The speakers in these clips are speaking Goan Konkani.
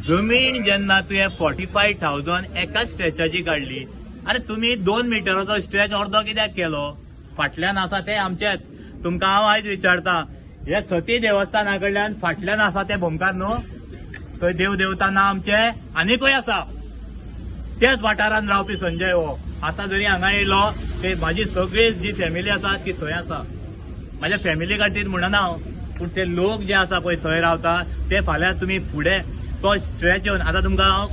जमीन जेन्ना तुवें 45,000 एका स्ट्रेचाची काडली, आरे तुमी 2 मिटराचो स्ट्रेच अर्दो कित्याक केलो? फाटल्यान आसा ते आमचेच. तुमकां हांव आयज विचारता, हे सती देवस्थाना कडल्यान फाटल्यान आसा ते भोमकार न्हू, थंय देव देवता ना आमचे आनीकूय आसा. त्याच वाठारान रावपी संजय हो आतां जरी हांगा येयलो ते म्हाजी सगळी जी फॅमिली आसा ती थंय आसा. म्हाज्या फॅमिली खातीर म्हणना हांव, पूण ते लोक जे आसा पळय थंय रावता ते फाल्यां तुमी फुडें तो स्ट्रेच येवन आतां तुमकां हांव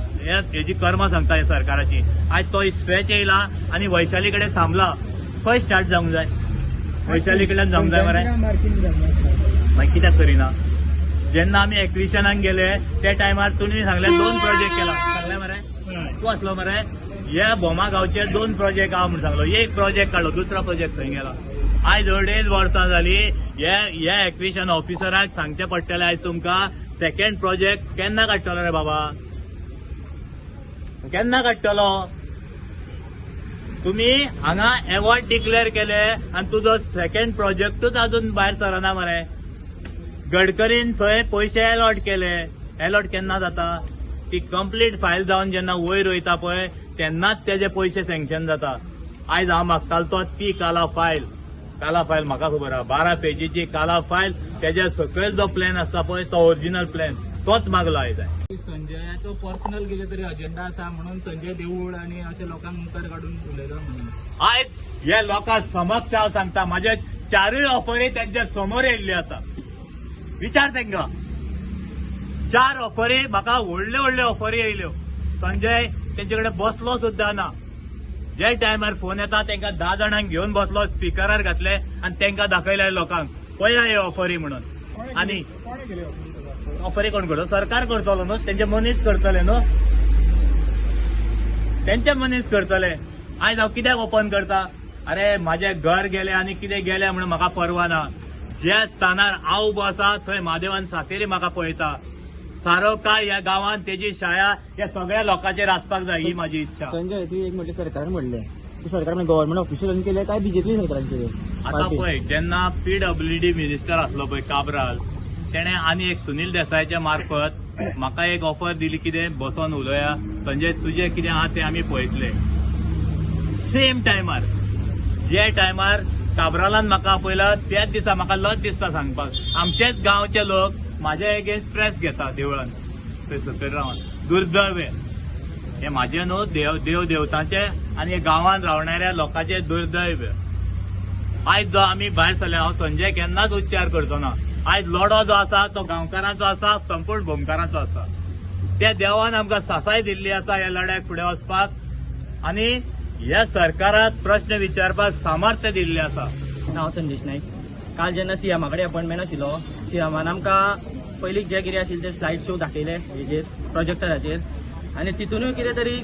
हेजी कर्मां सांगता हे सरकाराची. आयज तो स्ट्रेच येयला आनी वैशाली कडेन थांबला. खंय स्टार्ट जावंक जाय? वैशाली कडल्यान जावंक जाय मरे, मागीर कित्याक करिना? जेन्ना आमी एक्विशनाक गेले त्या टायमार तुमी सांगले 2 प्रोजेक्ट केला, सांगले मरे? तूं आसलो मरे? ह्या भोमा गांवचे 2 प्रोजेक्ट आहा म्हूण सांगलो. एक प्रोजेक्ट काडलो, दुसरो प्रोजेक्ट खंय गेला? आयज 2.5 वर्सां जाली. ह्या एक्विशन ऑफिसराक सांगचें पडटलें आयज तुमकां सेकंड प्रोजेक्ट केन्ना काडटलो रे बाबा, केन्ना काडटलो? तुमी हांगा एवॉर्ड डिक्लेअर केले आनी तुजो सेकंड प्रोजेक्टूच अजून भायर सरना मरे. गडकरीन थंय पयशे अलॉट केले. अलॉट केन्ना जाता? ती कंप्लीट फायल जावन जेन्ना वयर वयता पळय तेन्नाच तेजे पयशे सँक्शन जाता. आयज हांव मागतालो तो ती काला फायल, काला फायल म्हाका खबर आहा, 12 पेजीची काला फायल, तेज्या सकयल जो प्लॅन आसता पळय तो ओरिजिनल प्लॅन तोच मागलो आयज. संजयाचो पर्सनल कितें तरी अजेंडा आसा म्हणून संजय देऊळ आनी अशे लोकांक मुखार काडून उलयता म्हणून आयज हे लोकां समक्ष हांव सांगता, म्हाजे 4 ऑफरी तेंच्या समोर येयल्ली आसा. विचार तांकां, 4 ऑफरी म्हाका व्हडल्यो व्हडल्यो ऑफरी येयल्यो. संजय तेंचे कडेन बसलो सुद्दां ना. जे टायमार फोन येता तांकां 10 जाणांक घेवन बसलो, स्पिकरार घातले आनी तांकां दाखयले लोकांक, पळया हे ऑफरी म्हणून. आनी ऑफरी कोण करतो? सरकार करतलो न्हू, तेंचे मनीस करतले न्हू, तेंचे मनीस करतले. आयज हांव कित्याक ओपन करता? अरे म्हाजें घर गेलें आनी कितें गेलें म्हणून म्हाका परवा ना. ज्या स्थानार हांव उबो आसा थंय म्हादेवान सातेरी म्हाका पळयता. सारो काळ ह्या गांवांत तेजी शाळा ह्या सगळ्या लोकांचेर आसपाक जाय, ही म्हाजी इच्छा. संजय, तूं एक म्हटलें सरकारान म्हणलें, सरकार म्हणजे गव्हर्नमेंट ऑफिशियलान केलें काय बीजेपी सरकारान केलें? आतां पळय, जेन्ना PWD minister आसलो पळय काब्राल, तेणें आनी एक सुनील देसायाच्या मार्फत म्हाका एक ऑफर दिली, कितें बसोन उलोवया संजय, तुजें कितें आहा तें आमी पळयतले. सेम टायमार जे टायमार काब्रालान म्हाका आपयला त्याच दिसा म्हाका लज दिसता सांगपाक, आमचेच गांवचे लोक म्हाज्या एगेन्स्ट प्रेस घेता देवळान थंय सकयल रावन. दुर्दैव हें म्हाजें न्हू, देव देवतांचे आनी गांवांत रावणाऱ्या लोकांचें दुर्दैव. आयज जो आमी भायर सरले, हांव संजय केन्नाच उच्चार करचो ना. आयज लढो जो आसा तो गांवकारांचो आसा, संपूर्ण भोमकारांचो आसा. त्या देवान आमकां सासाय दिल्ली आसा ह्या लढ्याक फुडें वचपाक आनी ह्या सरकाराक प्रश्न विचारपाक सामर्थ्य दिल्लें आसा. हांव संदेश नायक. काल जेन्ना सीएमा कडेन अपॉयंटमेंट आशिल्लो, सीएमान आमकां पयलीं जे कितें आशिल्लें ते स्लायड शो दाखयले हेजेर प्रोजेक्टराचेर, आनी तितूनय कितें तरी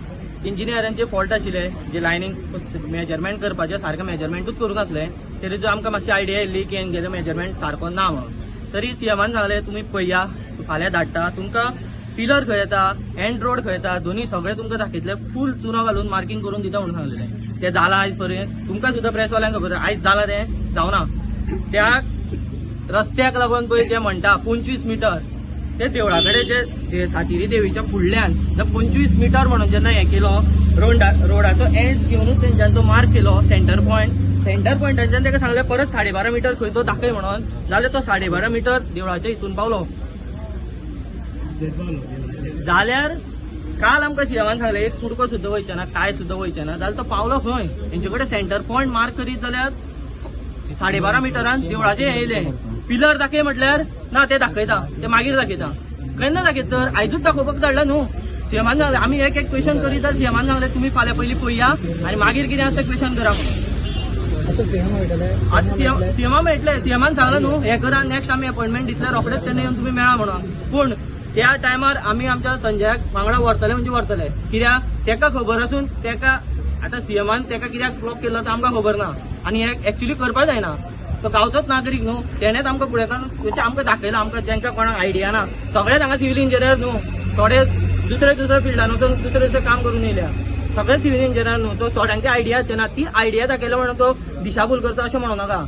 इंजिनियरांचे फॉल्ट आशिल्ले, जे लायनींग मेजरमेंट करपाचें सारकें मेजरमेंटूच करूंक नासलें. तरी जो आमकां मातशी आयडिया येयल्ली की हेंगेलें मेजरमेंट सारको ना म्हणून, तरी सीएमान सांगलें तुमी पळया, फाल्यां धाडटा तुमकां पिलर खंय येता, एंड रोड खंय येता, दोनी सगळें तुमकां दाखयतले, फूल चुनो घालून मार्किंग करून दिता म्हणून सांगलेलें. तें जालां आयज पर्यंत तुमकां सुद्दां प्रेसवाल्यांक खबर आयज जालां तें जावना. त्या रस्त्याक लागून पळय जे म्हणटा 25 मिटर, ते देवळा कडेन जे सातेरी देवीच्या फुडल्यान 25 मिटर म्हणून जेन्ना हें केलो, रोडाचो एज घेवनूच तेंच्यान तो मार्क केलो सेंटर पॉयंट. सेंटर पॉयंटाच्यान ताका सांगलें परत 12.5 मिटर खंय तो दाखय म्हणून, जाल्यार तो 12.5 मिटर देवळाच्या हितून पावलो. जाल्यार काल आमकां सीएमान सांगलें एक कुडको सुद्दां वयचें ना, काय सुद्दां वयचें ना, जाल्यार तो पावलो खंय? तेंचे कडेन सेंटर पॉयंट मार्क करीत जाल्यार 12.5 मिटरान देवळाचें येयलें. पिलर दाखय म्हटल्यार ना, ते दाखयता, ते मागीर दाखयता. केन्ना दाखयता तर आयजूच दाखोवपाक धाडला न्हू. सीएमान सांगलें आमी एक एक क्वेशन करीत जाल्यार सीएमान सांगलें तुमी फाल्यां पयलीं पळया आनी मागीर कितें आसा क्वेशन करा म्हणून. आतां सीएमा मेळटलें, सीएमान सांगलें न्हू हें करा, नेक्स्ट आमी अपॉयंटमेंट दितले रोखडेच तेन्ना येवन तुमी मेळा म्हणून. पूण त्या टायमार आमी आमच्या संजयाक वांगडा व्हरतले म्हणजे व्हरतले, कित्याक तेका खबर आसून तेका आतां सीएमान तेका कित्याक ब्लॉक केलो तो आमकां खबर ना, आनी हें एक्चुअली करपाक जायना. तो गांवचोच नागरीक न्हू, तेणेच आमकां फुडें काडून आमकां दाखयलां. आमकां जांकां कोणाक आयडिया ना, सगळेच हांगा सिव्हील इंजिनियर न्हू, थोडे दुसरे दुसऱ्या फिल्डान वचून दुसरे दुसरे काम करून येयल्या, सगळे सिव्हील इंजिनियर न्हू. तो थोड्यांची आयडिया आसचे ना, ती आयडिया दाखयल्या म्हणून तो दिशाभूल करता अशें म्हणू नाका.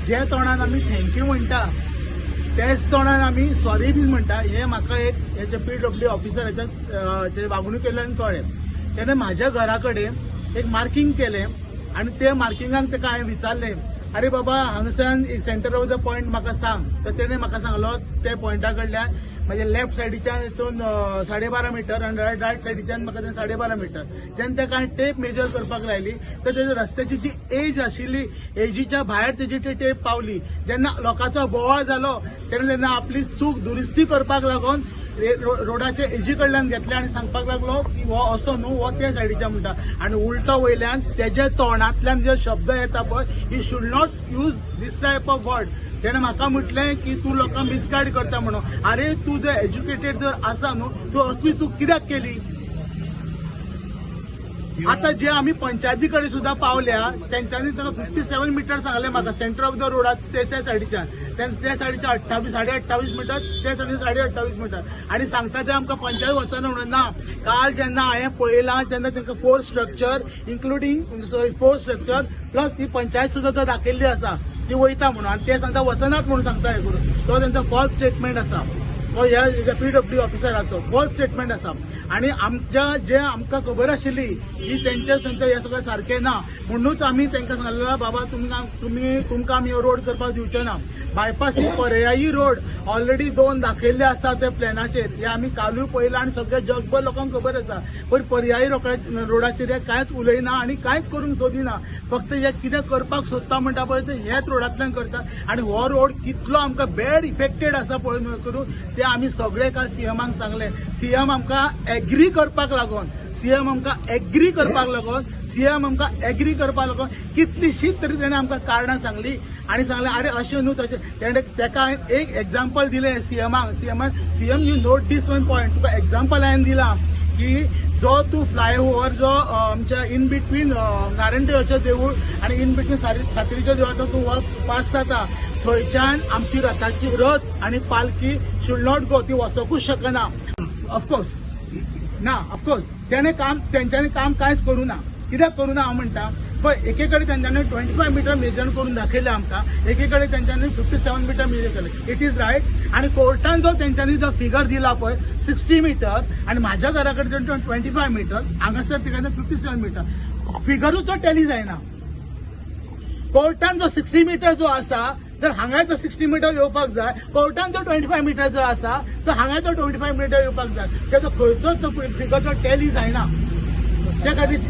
जे तोंडान आमी thank you म्हणटा तेच तोंडान आमी सॉरी बी म्हणटा. हें म्हाका एक हेच्या पीडब्ल्यू ऑफिसराच्या वागणुकेंतल्यान कळ्ळें. तेणें म्हाज्या घरा कडेन एक मार्कींग केलें आनी ते मार्किंगाक ताका हांवें विचारलें, अरे बाबा हांगासान एक सेंटर ऑफ the point म्हाका सांग. तर तेणें म्हाका सांगलो त्या पॉयंटा कडल्यान म्हणजे लेफ्ट सायडीच्यान हितून 12.5 मिटर आनी रायट सायडीच्यान म्हाका 12.5 मिटर. जेन्ना ताका हांवें टेप मेजर करपाक लायली तर तेज्या रस्त्याची जी एज आशिल्ली एजीच्या भायर तेजी ती टेप पावली. जेन्ना लोकांचो बोवाळ जालो तेन्ना तेन्ना आपली चूक दुरुस्ती करपाक लागून रोडाचे एजी कडल्यान घेतले आनी सांगपाक लागलो की हो असो न्हू, हो त्या सायडीच्या म्हणटा. आनी उल्टो वयल्यान तेज्या तोंडांतल्यान जे शब्द येता पळय, he should not use this type of word. तेणें म्हाका म्हटलें की तूं लोकांक मिसगायड करता म्हणून. अरे तूं जर एज्युकेटेड जर आसा न्हू, तूं असली चूक कित्याक केली? आता जे आमी पंचायती कडेन सुद्दां पावल्या तेंच्यांनी ताका 57 मिटर सांगलें म्हाका सेंटर ऑफ the रोडात त्या सायडीच्यान, त्या सायडीच्या 28 28.5 मिटर, त्या सायडीन 28.5 मिटर. आनी सांगता ते आमकां पंचायत वचना म्हणून ना. काल जेन्ना हांवें पळयलां तेन्ना तांकां 4 स्ट्रक्चर इन्क्लुडींग 4 स्ट्रक्चर प्लस ती पंचायत सुद्दां दाखयल्ली आसा ती वयता म्हणून. आनी ते सांगता वचनात म्हणून सांगता हें करून. तो तेंचो फॉल्स स्टेटमेंट आसा, तो ह्या पीडब्ल्यू ऑफिसराचो फॉल्स स्टेटमेंट आसा. आनी आमच्या जे आमकां खबर आशिल्ली की तेंचे थंयसर हें सगळें सारकें ना म्हणूच आमी तांकां सांगलें बाबा तुमकां आमी रोड करपाक दिवचे ना. बायपास ही पर्यायी रोड ऑलरेडी 2 दाखयल्ले आसा त्या प्लॅनाचेर, हे आमी कालूय पळयलां आनी सगळे जगभर लोकांक खबर आसा. पण पर्यायी रोडाचेर हे कांयच उलयना आनी कांयच करूंक सोदिना. फक्त हे कितें करपाक सोदता म्हणटा पळय ते ह्याच रोडांतल्यान करता. आनी हो रोड कितलो आमकां बॅड इफेक्टेड आसा पळय करून ते आमी सगळे काल सीएमाक सांगलें. सीएम आमकां एग्री करपाक लागून, सीएम आमकां एग्री करपाक लागून, सीएम आमकां एग्री करपाक लागून कितलीशीच तरी तेणें आमकां कारणां सांगली आनी सांगलें अरे अशें न्हू तशें. तेणें ताका हांवें एक एग्जाम्पल दिलें सीएमाक, सीएमान CM you note this one point, तुका एग्जाम्पल हांवें दिलां की जो तूं फ्लायओवर जो आमच्या इन बिटवीन नारायणदेवाचें देवूळ आनी इन बिटवीन सातेरीच्या देवळाचो तूं हो पास जाता थंयच्यान आमची रथाची रथ आनी पालखी should not go, ती वचोकूच शकना. ऑफकोर्स ना, ऑफकोर्स तेणें काम तेंच्यांनी काम कांयच करूं ना. कित्याक करूं ना हांव म्हणटा, पळय एके कडेन तेंच्यांनी 25 मिटर मेजर करून दाखयलें आमकां, एके कडेन तेंच्यांनी 57 मिटर मेजर केलें. It is right. आनी कोर्टान जो तेंच्यांनी जो फिगर दिला पळय 60 मिटर आनी म्हाज्या घरा कडेन 25 मिटर, हांगासर तिका 57 मिटर, फिगरूच तो टॅली जायना. कोर्टान जो 60 मिटर जो आसा तर हांगाय तो 60 मिटर येवपाक जाय, कोर्टान जो 25 मिटर जो आसा तो हांगाय तो 25 मिटर येवपाक जाय. तेजो खंयचोच तो फिगरचो टॅली जायना. त्या खातीर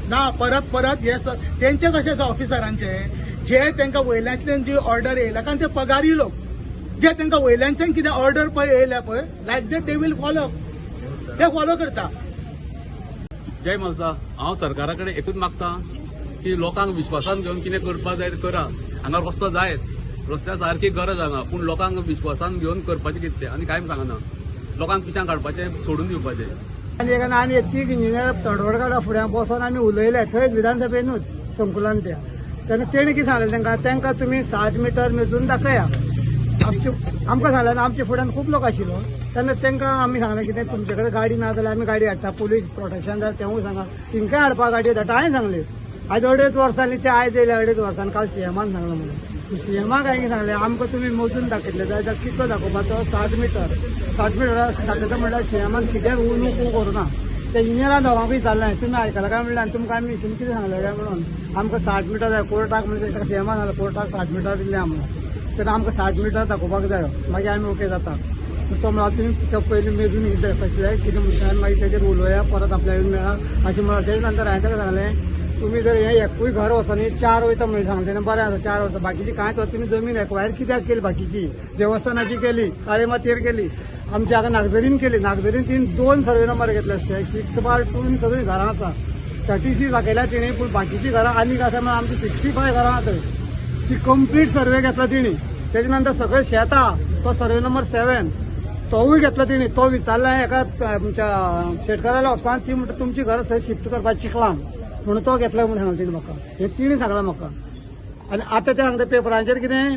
ना परत परत हे तेंचे कशें आसा ऑफिसरांचे जे तांकां वयल्यांतल्यान जी ऑर्डर येयल्या, कारण ते पगारी लोक, जे तांकां वयल्यांच्यान कितें ऑर्डर पळय येयल्या पळय like that they will follow, ते फॉलो करता. जय म्हालसा. हांव सरकारा कडेन एकूच मागता की लोकांक विश्वासान घेवन कितें करपाक जाय ते करा. हांगा रस्तो जायत, रस्त्या सारकी गरज हांगा, पूण लोकांक विश्वासान घेवन करपाचें कितें तें आनी कांय सांगना. लोकांक पिशांक काडपाचें सोडून दिवपाचें. आनी एक आनी तीग इंजिनियर तडवडकारा फुड्यां बसोन आमी उलयले थंय विधानसभेनूच संकुलान त्या तेन्ना तेणी कितें सांगलें तांकां, तांकां तुमी 60 मिटर मेजून दाखया. आमकां सांगलें, आमच्या फुड्यान खूब लोक आशिल्लो तेन्ना तांकां आमी सांगलें कितें तुमचे कडेन गाडी ना जाल्यार आमी गाडी हाडटा, पुलीस प्रोटेक्शन जाय तेवूय सांगा, तिंकाय हाडपाक गाडी धाडटा. हांवें सांगलें आयज 2.5 वर्सांनी ते आयज येयले 2.5 वर्सांनी, काल सीएमान सांगलें म्हणून. सीएमाक हांवें सांगलें आमकां तुमी मोजून दाखयतले जाल्यार कितलो दाखोवपाचो 60 मिटर, 60 मिटर दाखयता म्हणल्यार सीएमान कितें उणू कूं करुना. ते इंजिनियरान दोगांकूय विचारलें तुमी आयकलां काय म्हणलें आनी तुमकां आमी तुमी कितें सांगलें काय म्हणून आमकां 60 मिटर जाय कोर्टाक, म्हणजे ताका सीएमान सांगलें कोर्टाक 60 मिटर दिलें आमकां, तेन्ना आमकां 60 मिटर दाखोवपाक जाय मागीर आमी ओके जाता. तो म्हणल्यार तुमी पयलीं मेजून दाखयतले कितें म्हणटा मागीर तेजेर उलोवया परत आपल्या मेळा अशें म्हणल्यार. तेजे नंतर हांवें ताका सांगलें तुमी जर हें एकूय घर वचनी 4 वयता म्हणून सांगलें तेन्ना बरें आसा 4 वर्सां, बाकीची कांयच वच तुमी जमीन एक्वायर कित्याक केली, बाकीची देवस्थानाची केली, काळेमातयेर केली, आमच्या हांगा नागझरीन केली, नागझरीन तिणें 2 सर्वे नंबर घेतले 6/2 सगळीं घरां आसा, 36 दाखयल्या तिणें, पूण बाकीची घरां आनीक आसा म्हणल्यार आमची 65 घरां आसा, ती कंप्लीट सर्वे घेतला तिणें. तेजे नंतर सगळें शेतां तो सर्वे नंबर 7 तोवूय घेतला तिणें, तो विचारला एका आमच्या शेतकाराल्या ऑफिसान, ती म्हणटा तुमची घरां थंय शिफ्ट करपाक चिखलान म्हणून तो घेतला म्हणून सांगलें तिणें म्हाका, हें तिणें सांगलां म्हाका. आनी आतां ते सांगता पेपरांचेर कितें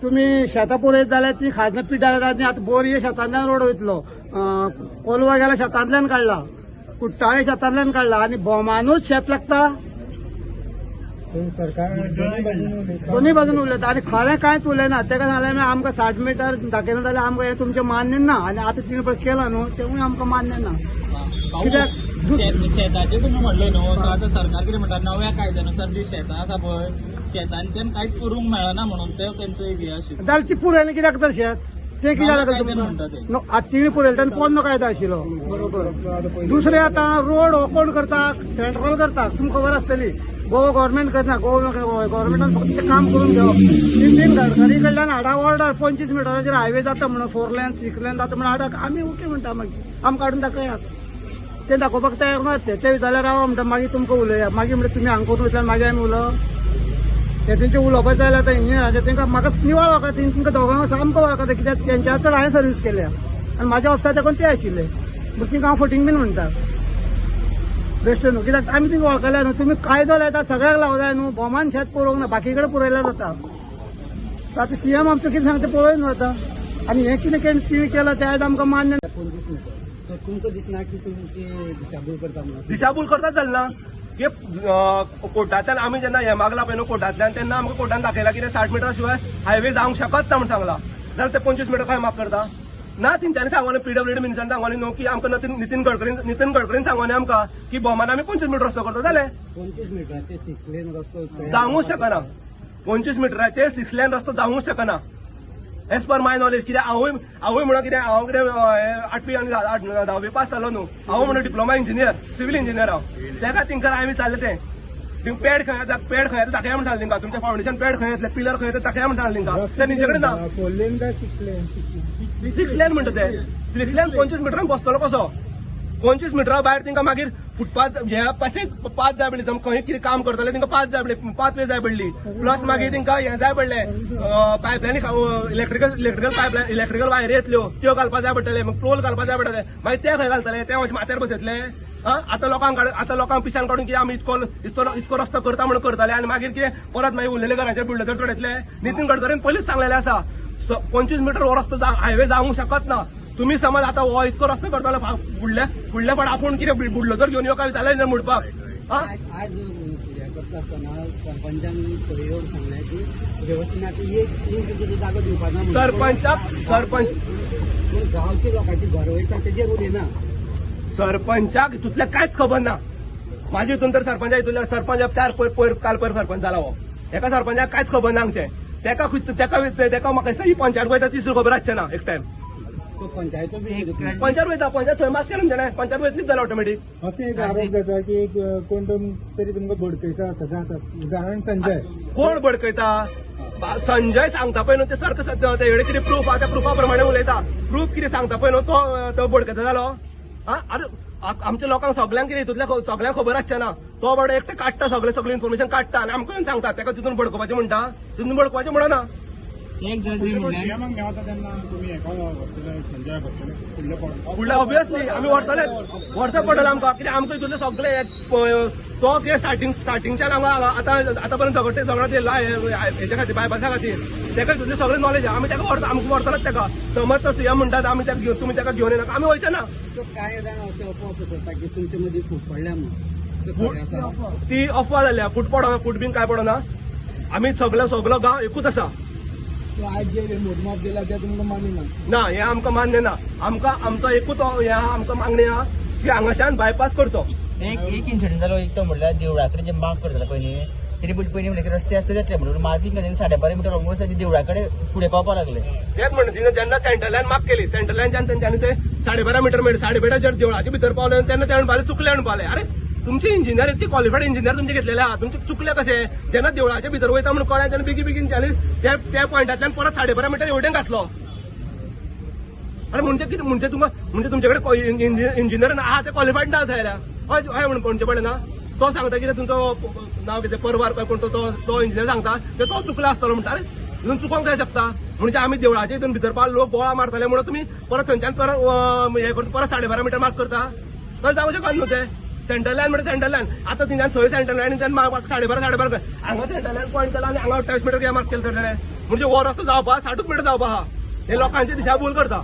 तुमी शेतां पुरयत जाल्यार ती खाजनां पिड्ड्यार जाता, आतां बोरये शेतांतल्यान रोड वयतलो, कोलवा गेल्या शेतांतल्यान काडला, कुट्टाळे शेतांतल्यान काडला, आनी भोमानूच शेत लागता. दोन्ही बाजून उलयता आनी खरें कांयच उलयना. तेका सांगलें आमकां 60 मिटर दाखयना जाल्यार आमकां हें तुमचें मान्य ना आनी आतां तुमी पळय केलां न्हू तेवूय आमकां मान्य ना. कित्याक शेताचें तुमी म्हणलें न्हू, सो आतां सरकार कितें म्हणटा, नव्या कायद्यानुसार जी शेतां आसा पळय शेतांच्यान कांयच करूंक मेळना म्हणून ते तेंचो एक हें आशिल्लें. जाल्यार ती पुरयलें कित्याक तर शेत तें कितें जालें तुमकां? आतां तिणें पुरयलें तेन्ना पोन्नो कायदो आशिल्लो. दुसरें आतां रोड हो कोण करता? सेंट्रल करता, तुमकां खबर आसतली. गोवा गव्हर्मेंट करना, गोवा गव्हर्मेंटान फक्त तें काम करून घेवप. नितीन गडकरी कडल्यान हाडा ऑर्डर 25 मिटराचेर हायवे जाता म्हणून, 4 लेन 6 लेन जाता म्हणून हाडा, आमी ओके म्हणटा. मागीर आमकां हाडून दाखयात, ते दाखोवपाक तयार ना. ते जाल्यार रावा म्हणटा, मागीर तुमकां उलोवया. मागीर म्हणटा तुमी हांगा करून वयतले, मागीर आमी उलोवप. ते तेंचे उलोवपाक जाय आतां इंजिनियराचें तांकां म्हाका निवळ वळखता, तुमकां दोगांक सामको वळखता, कित्याक तेंच्या चड हांवें सर्वीस केल्या आनी म्हाज्या ऑफिसार तेका ते आशिल्ले. तांकां हांव फटींग बीन म्हणटा बेश्ट न्हू, कित्याक आमी तुमकां वळखल्या न्हू. तुमी कायदो लायता सगळ्याक लावं जाय न्हू, भोमान शेत पुरोवंक ना, बाकी कडेन पुरयल्यार जाता. आतां सीएम आमचो कितें सांगता पळोवया न्हू आतां. आनी हें कितें तिणें केलां तें आयज आमकां मान्य. तुमकां दिसना की तुमची दिशाभूल करता म्हणून? दिशाभूल करता चलना की कोर्टांतल्यान आमी जेन्ना हें मागला पळय न्हू कोर्टांतल्यान, तेन्ना आमकां कोर्टान दाखयला की 60 मिटरा शिवाय हायवे जावंक शकत ना म्हूण सांगला. जाल्यार ते 25 मिटर खंय माग करता ना. तेंच्यांनी सांगोनी पीडब्ल्यूडी मिनिस्टरान सांगोनी न्हू की आमकां नितीन गडकरीन सांगोनी आमकां की भोवमान आमी 25 मिटर रस्तो करता. जालें, 25 मिटराचे 6 लेन रस्तो जावंक शकना. 25 मिटराचे 6 लेन रस्तो जावंक शकना एज पर my knowledge. कित्याक हांवूय म्हणून कितें हांव कितें 8वी आनी 10वी पास जालो न्हू, हांव म्हणून डिप्लोमा इंजिनियर, सिव्हील इंजिनियर हांव. तेका थिंकर हांवें विचारलें तें पेड खंय आसा, पेड खंय आसा दाखया म्हण सांगलें तांकां. तुमचें फावंडेशन पेड खंय येतलें, पिलर खंय येतलें दाखया म्हण सांगलें तांकां. ते तेंचे कडेन ना. 4 लेन काय 6 लेन? 6 लेन म्हणटा ते. 6 लेन 25 मिटरान बसतलो कसो? 25 मिटरा भायर तांकां मागीर फुटपाथ हे पासेज पाथ जाय पडली. खंय कितें काम करतले तांकां पाथ जाय पडली, पाथवे जाय पडली. प्लस मागीर तांकां हें जाय पडलें, पायपलायनी इलेक्ट्रिकल पायपलायन, इलेक्ट्रिकल वायरी येतल्यो त्यो घालपाक जाय पडटले, मग पोल घालपाक जाय पडटले. मागीर ते खंय घालतले? ते मातशे माथ्यार बसयतले. आतां लोकांक पिशान काडून कितें आमी इतको रस्तो करता म्हणून करतले आनी मागीर कितें परत मागीर उरलेले घरांचेर बुलडोजर चडयतले. नितीन गडकरीन पयलींच सांगलेलें आसा 25 मिटर हो रस्तो हायवे जावंक शकत ना. तुम्ही समज आतां हो इतको रस्तो करतलो, फुडल्या फाट आपूण कितें बुलडोजर घेवन यो काय जालें म्हणपाक. आज करता आसतना सरपंचान येवन सांगलें की वेवस्थीन एक इंच जागो दिवपा ना. सरपंच गांवच्या लोकांची घर वयता तेजेर उलयना. सरपंचाक हितूंतलें कांयच खबर ना. म्हाजे हितून तर सरपंचा हितूंतल्या सरपंच 4 पयर काल पयर सरपंच जाला हो, एका सरपंचाक कांयच खबर ना आमचें. तेका तेका म्हाका दिसता ही पंचायत वयता ती सुद्दां खबर आसचें ना. एक टायम पंचायत वयता, पंचायत थंय मात केलें तेणें, पंचायत वयतलीच जाल्यार ऑटोमॅटीक. अशें एक आरोप जाता की एक कोण तरी तुमकां भडकयता सदांच. उदाहरण संजय. कोण भडकयता? संजय सांगता पळय न्हू ते सारको तेजे कितें प्रूफ आहा त्या प्रुफा प्रमाणे उलयता. प्रूफ कितें सांगता पळय न्हू तो भडकयता जालो. आरे आमच्या लोकांक सगळ्यांक कितें हितूंतल्या सगळ्यांक खबर आसचें ना. तो बाबडो एकटो काडटा, सगळें इन्फॉर्मेशन काडटा आनी आमकां येवन सांगता. तेका तितून भडकोवपाचें म्हणटा, तितून भडकोवपाचें म्हणना. फुडल्या ऑब्वियसली आमी व्हरतले, व्हरचें पडटलें आमकां. कित्याक आमकां हितूंतलें सगळें तो कितें स्टार्टिंगच्यान आमकां आतां पर्यंत झगडत येयला हेच्या खातीर, बायपासा खातीर. तेका हितूंतलें सगळें नॉलेज आमी तेका व्हरता, आमकां व्हरतलोच तेका. समज तो सीएम म्हणटात आमी तेका तुमी तेका घेवन येनाका, आमी वयचे ना. कांय जाण अशें अफवा पसरता की तुमचे मदीं फूट पडल्या म्हणून. ती अफवा जाल्या. फूट पडना, फूट बीन कांय पडना. आमी सगळो गांव एकूच आसा. आज जे मोजमाप दिला ते तुमकां मान्य ना? ना, हें आमकां मान्य ना. आमकां आमचो एकूच हें आमकां मागणी आहा की हांगाच्यान बायपास करचो. एक इन्सिडंट जालो एक तो म्हणल्यार देवळा कडेन जे मार्क करताले पयलीं, तरी पयलीं म्हणल्यार रस्ते आसले जातले म्हणून मार्कींग केलें 12.5 मिटर ऑलमोस्ट देवळा कडेन फुडें पावपाक लागले. तेच म्हणून जेन्ना सेंट्रल लायन मार्क केली, सेंट्रल लायनच्यान तेंच्यांनी ते 12.5 मिटर मेळ्ळे. 12.5 जर देवळाच्या भितर पावले तेन्ना ते म्हणपाले चुकले म्हणपाले. अरे तुमचे इंजिनियर इतके क्वॉलिफायड इंजिनियर तुमचे घेतलेले आहा, तुमचे चुकले कशे? जेन्ना देवळाच्या भितर वयता म्हणून कळ्ळें तेन्ना बेगीन बेगीन त्या पॉयंटांतल्यान परत 12.5 मिटर हेवटेन घातलो. अरे म्हणजे कितें म्हणजे तुमकां म्हणजे तुमचे कडेन इंजिनियर आहा ते क्वॉलिफायड ना जाल्यार हय हय म्हणून म्हणचें पडलें ना. तो सांगता कितें तुमचो नांव कितें परवार काय कोण तो इंजिनियर सांगता ते तो चुकला आसतलो म्हणटा. अरे तितून चुकोंक काय शकता? म्हणजे आमी देवळाच्या हितून भितर पावले, लोक बोळा मारताले म्हणून तुमी परत थंयच्यान परत हें करता, परत 12.5 मिटर मार्क करता. तशें जावंक शकना न्हू तें. सेंट्रल लायन म्हणजे सेंट्रल लायन. आतां थंयच्यान थंय सेंट्रल लायनीच्यान 12.5 12.5 हांगा सेंट्रल लायन पॉयंट केला आनी हांगा 28 मिटर मार्क केले तर म्हणजे हो रस्तो जावपा 60 मिटर जावपा आहा. हे लोकांची दिशाभूल करता.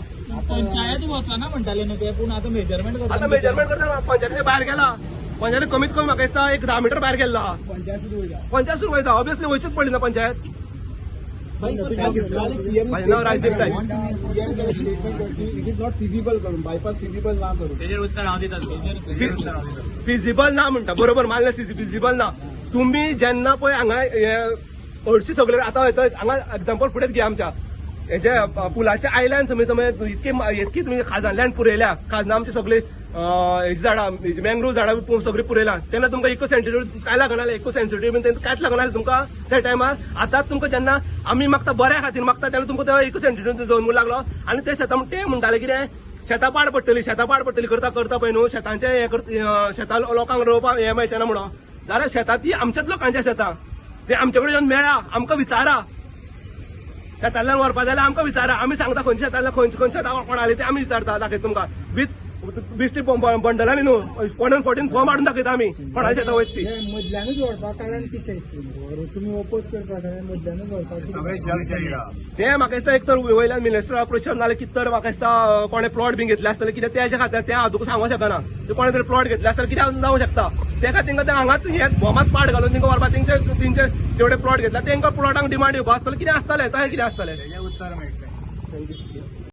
पंचायत वचना म्हणटाले न्हू ते, पूण आतां मेजरमेंट करता. आतां मेजरमेंट करता, पंचायतीच्या भायर गेला. पंचायत कमीत कमी म्हाका दिसता एक 10 मिटर भायर गेल्लो आहा. पंचायत सुरू वयता, ऑब्वियसली वयचीच पडली ना पंचायत. म्हाजें नांव Rajdeep Naik. It is not feasible करून बायपास फिजिबल ना करून. तेजेर उत्तर हांव दिता तुका. तेजेर उत्तर हांव दिता. फिजिबल ना म्हणटा, बरोबर मानलें, फिजिबल ना. तुमी जेन्ना पळय हांगा हे हरशी सगळे आतां वयता हांगा, एग्जाम्पल फुडेंच घे आमच्या हेजे पुलाच्या आयल्यान समज समज इतकी इतकी तुमी खाजनांतल्यान पुरयल्या, खाजनां आमची सगळी हेजी झाडां, मँग्रोव झाडां सगळीं पुरयल्या, तेन्ना तुमकां इको सेन्सिटीव काय लागना, इको सेन्सिटीव बीन तेंकां कांयच लागना तुमकां त्या टायमार. आतां तुमकां जेन्ना आमी मागता, बऱ्या खातीर मागता, तेन्ना तुमकां तो इको सेन्सिटीव जमूंक लागलो. आनी ते शेतां ते म्हणटाले कितें, शेतां पाड पडटली, शेतां पाड पडटली करता करता पळय न्हू शेतांचे हें कर, शेतां लोकांक रोवपाक हें मेळचें ना म्हणून. जाल्यार शेतां ती आमच्याच लोकांच्या शेतां, ते आमचे कडेन येवन मेळा, आमकां विचारा. शेतांतल्यान व्हरपा जाल्यार आमकां विचारा, आमी सांगता खंयच्या शेतांतल्यान खंयचे खंयच्या शेतां कोणाले ते आमी विचारता, दाखयता तुमकां विथ बेश्टी बंडलांनी न्हू, 114 फॉर्म हाडून दाखयता आमी कोणाल्या शेतां वयता ती. मदल्यानूच व्हरपा कारण कितें तुमी ओपोज करपा कारण मदल्यानूच व्हरपा? सगळे जग जाहीर आहा. ते म्हाका दिसता एक तर वयल्यान मिनिस्टर प्रेशर नाल्यार कितें तर म्हाका दिसता कोणें प्लॉट बीन घेतले आसतले कितें तेच्या खातीर, तें हांव तुका सांगूंक शकना. ते कोणें तरी प्लॉट घेतले आसतले कितें जावंक शकता, ते खातीर तेंकां ते हांगाच हे बोमात पाट घालून तेंकां व्हरपा, तेंचे तेंचे जेवढे प्लॉट घेतला तेंकां प्लॉटांक डिमांड येवपा आसतले कितें आसतलें, तशें कितें आसतलें. तेजें उत्तर मेळटलें.